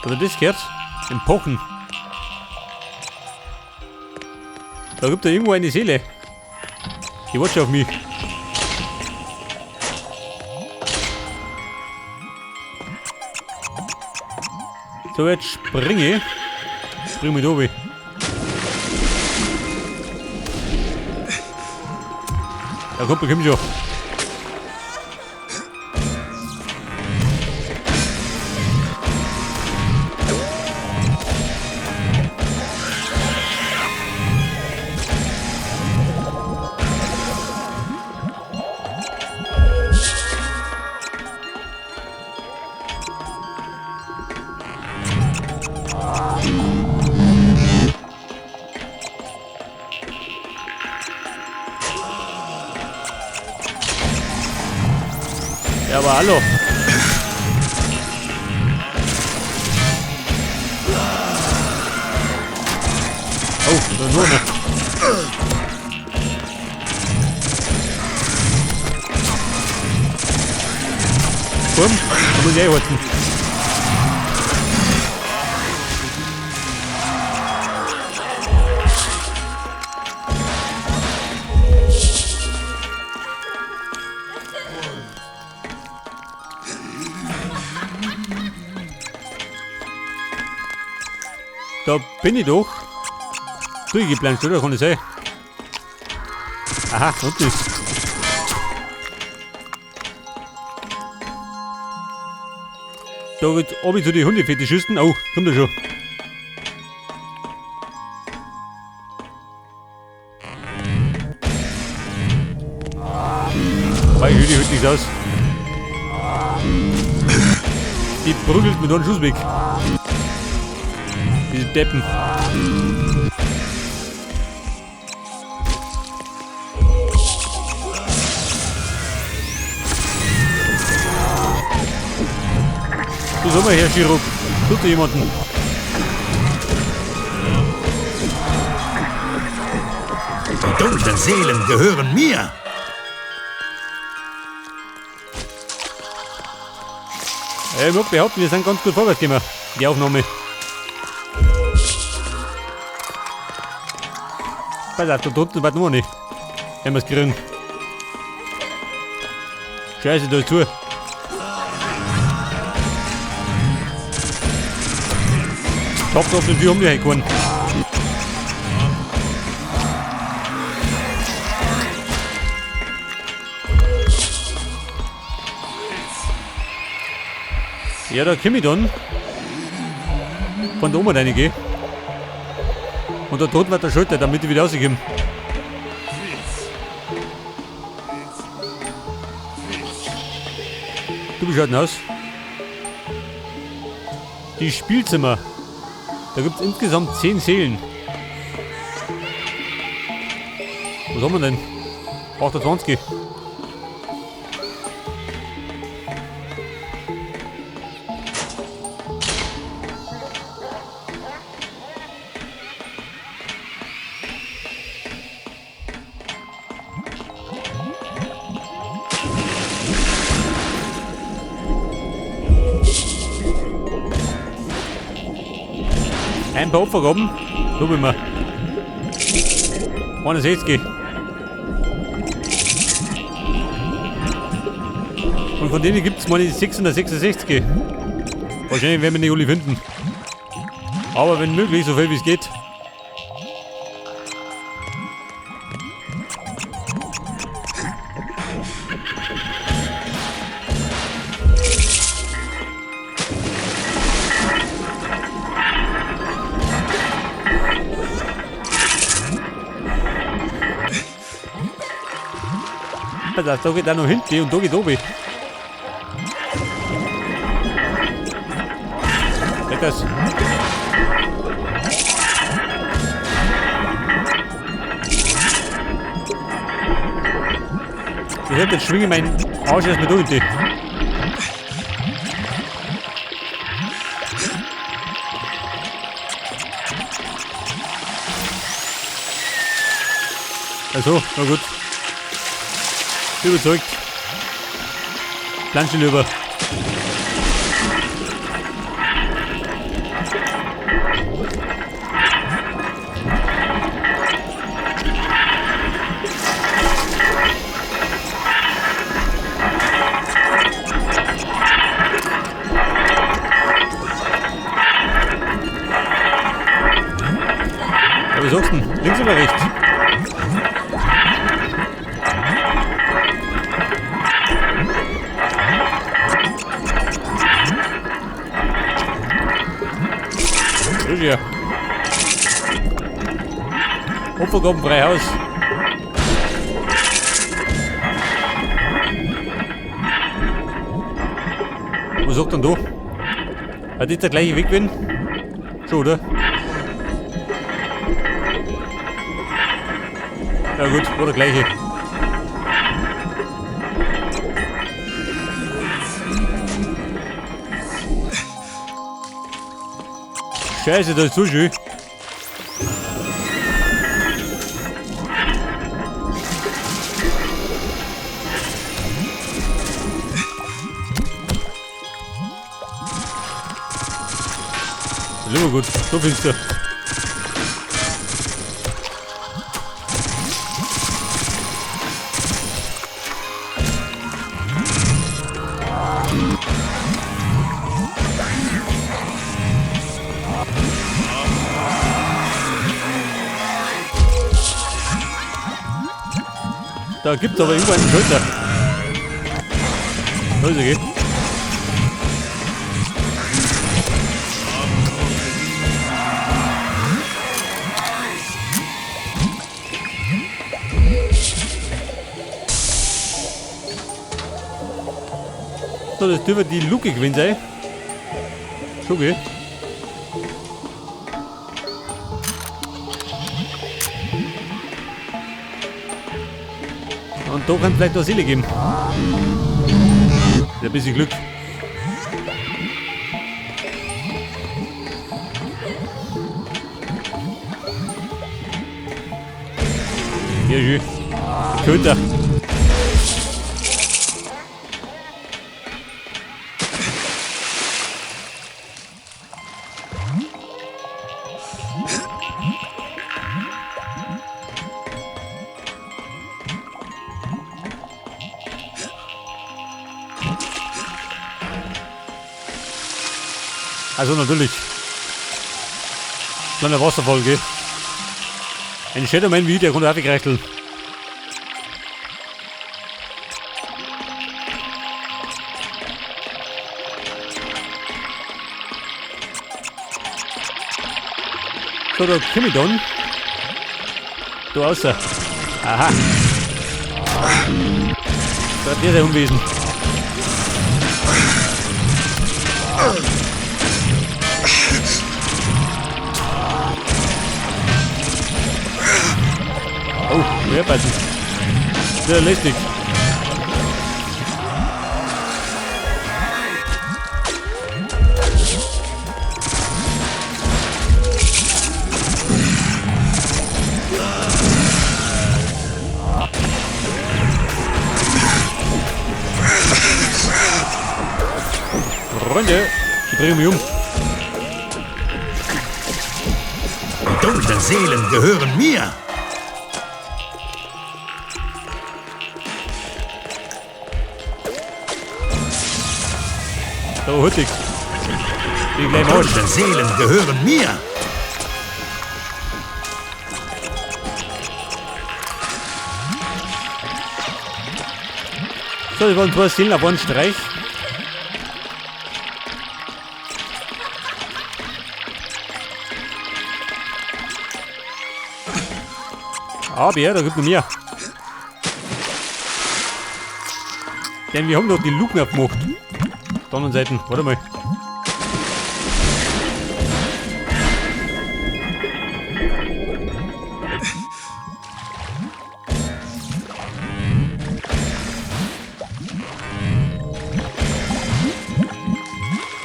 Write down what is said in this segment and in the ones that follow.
Habt ihr das gehört? Ein Pochen. Da gibt da irgendwo eine Seele. Die wartet schon auf mich. So, jetzt springe ich. Spring mit oben. Da kommt bestimmt schon. Ja, aber hallo. Oh, da nur noch. Komm, da muss ich einhalten. Da bin ich doch durchgeplanscht, oder? Kann das sein? Aha, und das. Da geht's oben zu den Hundefetischisten. Oh, kommt er schon. Weil die hört nichts aus. Die prügelt mit einem Schuss weg. Diese Deppen. Du sag mal her, Chirurg. Tut dir jemanden? Die dunklen Seelen gehören mir. Ja, ich mag behaupten, wir sind ganz gut vorwärts gekommen. Die Aufnahme. Pass auf, da drunten warten wir nicht. Wenn wir's kriegen. Scheiße, da ist zu. Top drauf, die haben die reingefahren. Ja, da komm ich dann. Von da oben reingehe. Und da drunten wird der Schalter, damit ich wieder rauskomme. Du, wie schaut denn aus? Die Spielzimmer. Da gibt's insgesamt 10 Seelen. Was haben wir denn? 28. Ein paar Opfergaben, so wie wir. 61. Und von denen gibt's mal die 666. Wahrscheinlich werden wir nicht alle finden. Aber wenn möglich, so viel wie es geht. Pass auf, da geht auch noch hinten und da geht oben. Geht das? Ich hätte jetzt schwinge meinen Arsch erstmal durch die. Also, na gut. Überzeugt. Planschen über. Was sagst du denn? Links oder rechts? Grüß dich. Opfergaben frei Haus. Was sagt denn da? Hat das der gleiche Weg gewesen? Schon, oder? Ja gut, war der gleiche. Scheiße, das ist so schön. Das ist immer gut, so finster. Da gibt's aber irgendwo einen Schalter. Da ist er, gell? So, das dürfte die Luke gewesen sein. Schon, gell? Und da kann es vielleicht noch Seele geben. Mit ein bisschen Glück. Hier, schön. Köter. Also natürlich. Kleiner Wasserfall, gell? Ein Shadowman wie der konnte auch wegreichteln. So, da komm ich dann. Da außer. Aha. Da hat der sein Unwesen. Oh, Wehrbeiten. Sehr lästig. Freunde, die bringen mich um. Die dunklen Seelen gehören mir. Da hurtig. Die Die dunklen Seelen gehören mir. So, das waren zwei Seelen auf einen Streich. Aber ja, da gibt es noch mehr. Denn wir haben doch die Luken aufgemacht. Auf der anderen Seite. Warte mal.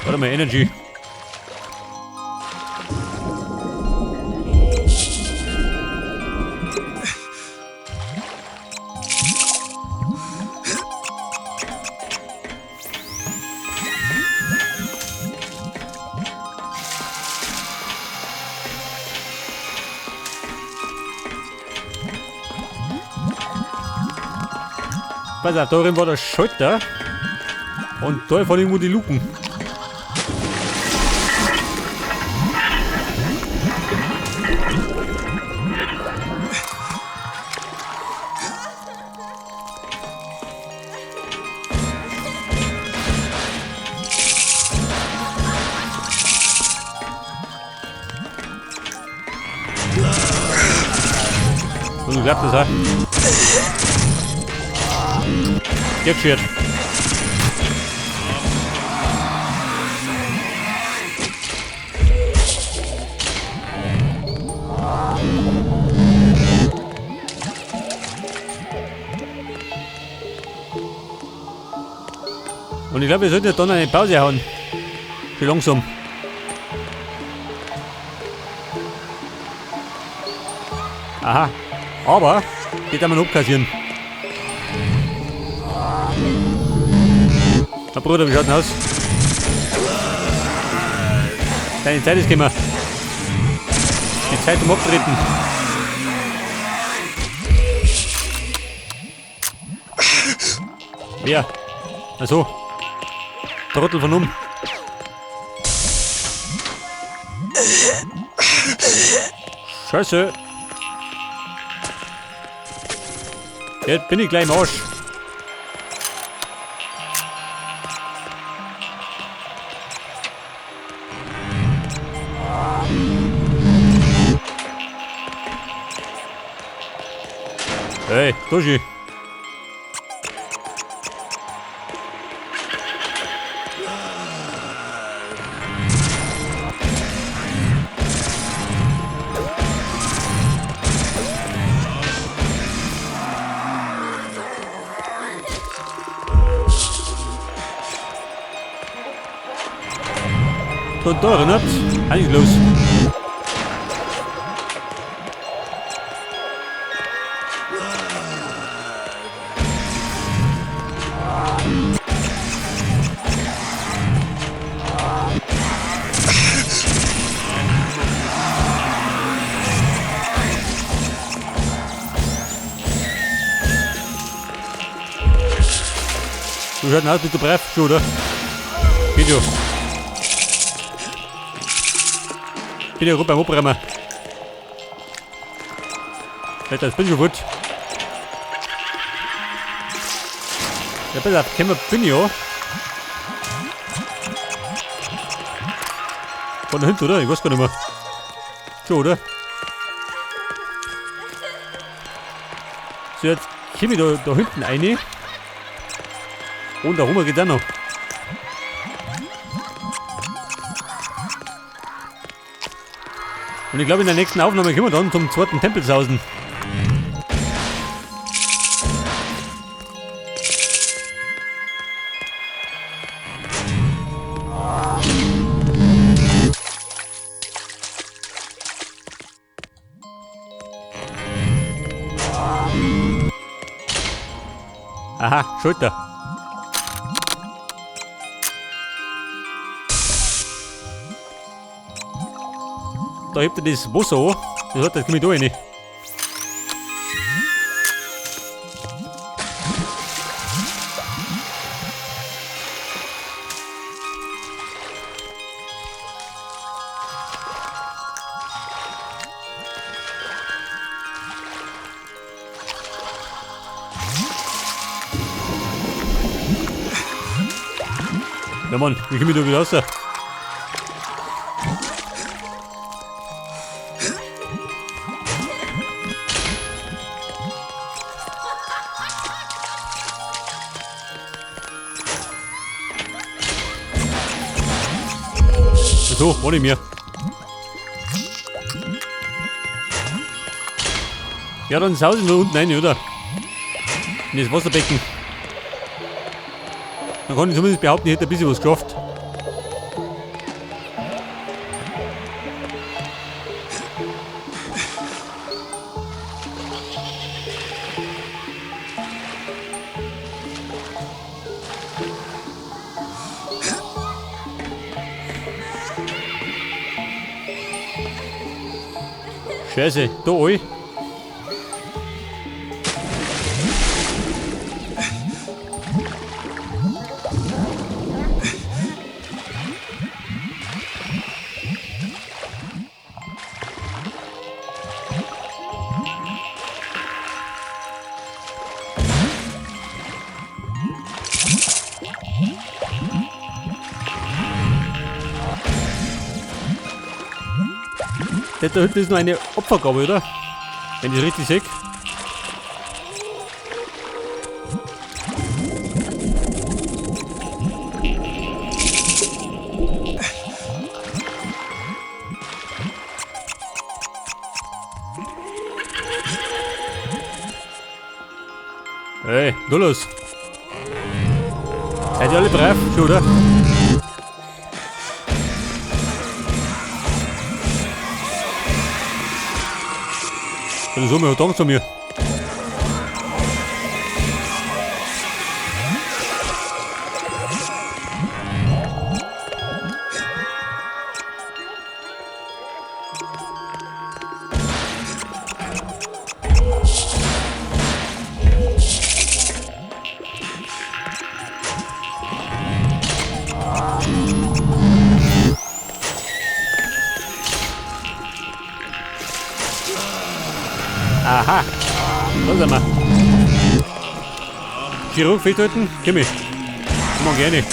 Warte mal, Energy. Pass auf, da drin war der Schalter. Und da fahren irgendwo die Luken. klappt das auch. Ja, geschert. Und ich glaube, wir sollten jetzt dann eine Pause hauen. Schon langsam. Aha. Aber geht einmal noch abkassieren. Na Bruder, wie schaut denn aus? Deine Zeit ist gekommen. Die Zeit zum Abtreten. Wer? Ach so. Trottel von um. Scheiße. Jetzt bin ich gleich im Arsch. Hey, Toshi. Und da erinnert, eigentlich los. Du schaust aus, bist du brav, schon, oder? Geht schon. Bin ja gut beim Abräumen. Alter, das bin ich schon gut. Ja, pass auf, können wir, bin ich ja. Von da hinten, oder? Ich weiß gar nicht mehr. Schon, oder? So, jetzt komme ich da hinten rein. Und da rum geht's auch noch. Und ich glaube, in der nächsten Aufnahme kommen wir dann zum zweiten Tempelsausen. Aha, Schulter. Da hebt er das Wasser an. Das hat das komme ich da rein. Ja Mann, wie komme ich da wieder raus? So, ohne mir. Ja, dann sausen wir unten rein, oder? In das Wasserbecken. Dann kann ich zumindest behaupten, ich hätte ein bisschen was geschafft. Scheiße, da all. Das da hinten ist noch eine Opfergabe, oder? Wenn ich das richtig sehe. da los? Seid ihr alle brav? Schon, oder? Der Summe hat Angst vor mir. Aha, da sind wir. Chirurg festhalten? Komm ich. Komm gerne.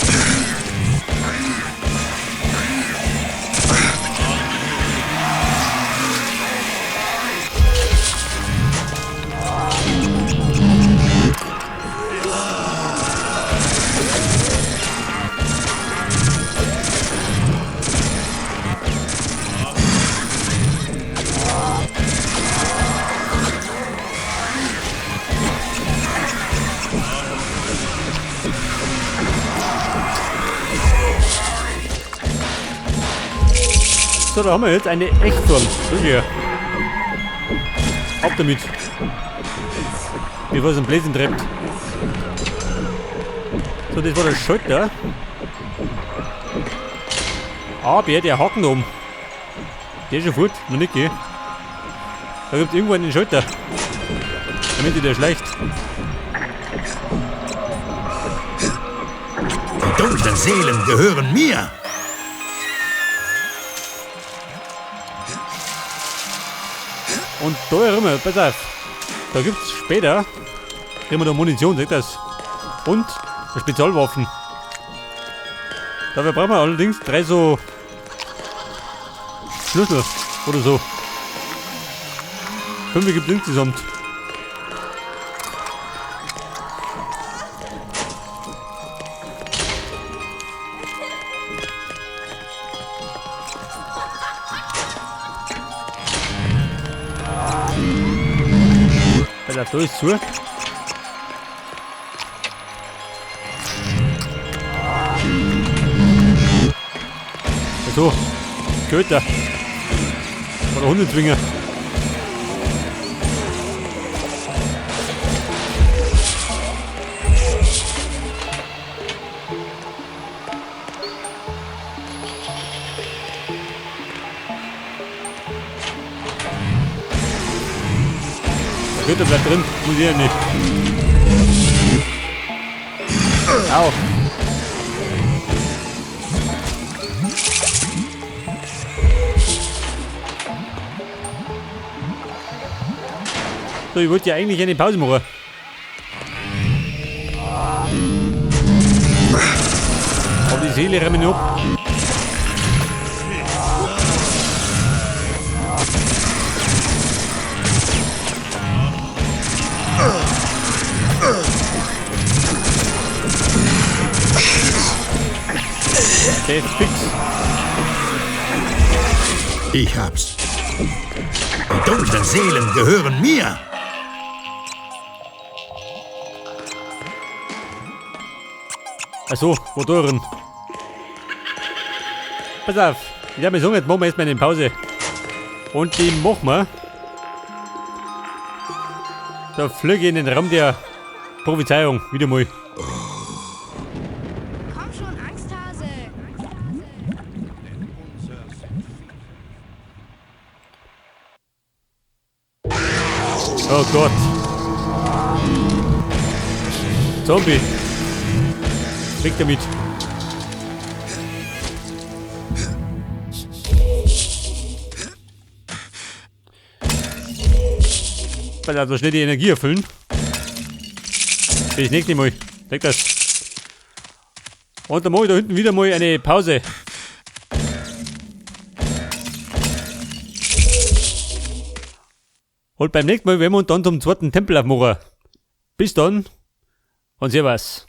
So, da haben wir jetzt eine Echtform. Hier. Ab damit. Bevor es einen Blödsinn treibt. So, das war der Schalter. Aber der Haken oben. Der ist schon fort, noch nicht geh. Da gibt es irgendwo einen Schalter. Damit der schleicht. Die dunklen Seelen gehören mir. Und da herum, pass auf, da gibt's später, kriegen wir da Munition, seht das? Und Spezialwaffen. Dafür brauchen wir allerdings 3 so Schlüssel oder so. 5 gibt es insgesamt. Da ist zu. So, Köter. Oder Hundezwinger. Der Köter bleibt drin, muss ich ja nicht. Au. So, ich wollte ja eigentlich eine Pause machen. Aber die Seele rennt mir nicht ab. Okay, fix. Ich hab's. Die dunklen Seelen gehören mir. Achso, wo drin? Pass auf, ich hab mir gesagt, jetzt machen wir erstmal eine Pause. Und die machen wir. Da fliege ich in den Raum der Prophezeiung wieder mal. Komm schon, Angsthase! Oh Gott. Zombie. Weg damit. Also schnell die Energie erfüllen. Für das nächste Mal. Weg das. Und dann mache ich da hinten wieder mal eine Pause. Und beim nächsten Mal werden wir uns dann zum zweiten Tempel aufmachen. Bis dann und servus.